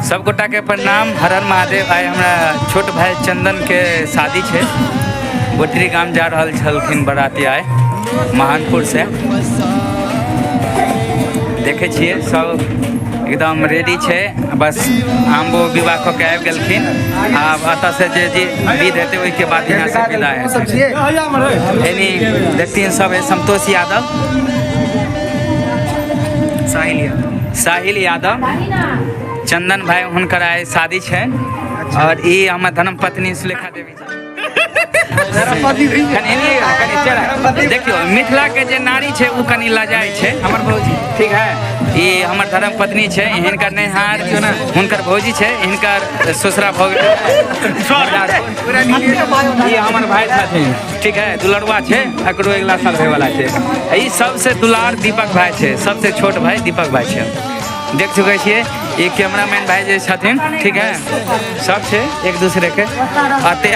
सब गोटा के प्रणाम, हर हर महादेव। आइ हमरा छोट भाई चंदन के शादी छै, गोटरी गाम जा रहल छलखिन बराती आइ महानपुर से। देखे छियै सब एकदम रेडी छै, बस आम्बो विवाह कऽ के आबि गेलखिन। आब एतऽ से जे जे विध हेतै ओहिके बाद यहाँ से विदा हेतै। एनी देखथिन सब है संतोष यादव, साहिल यादव, साहिल यादव, चंदन भाई, हुनकर आइ शादी छै। और ई हमर धर्म पत्नी सुलेखा देवी छै। कनि एनी कनि चल, देखियौ मिथिला के जे नारी छै ओ कनि लजाइ छै। हमर भौजी। ठीक है, ई हमर धर्म पत्नी छै, हिनकर नैहार हुनकर भौजी छै, हिनकर ससुरा भऽ गेल। ई हमर भाई छथिन, ठीक है, दुलरुआ छै, एकरो अगिला साल होयवला छै। ई सबसे दुलार दीपक भाई छै, सबसे छोट भाई दीपक भाई छै। देख चुके छियै ई कैमरामैन भाई जे छथिन, ठीक है, सब छै एक दूसरे के अते।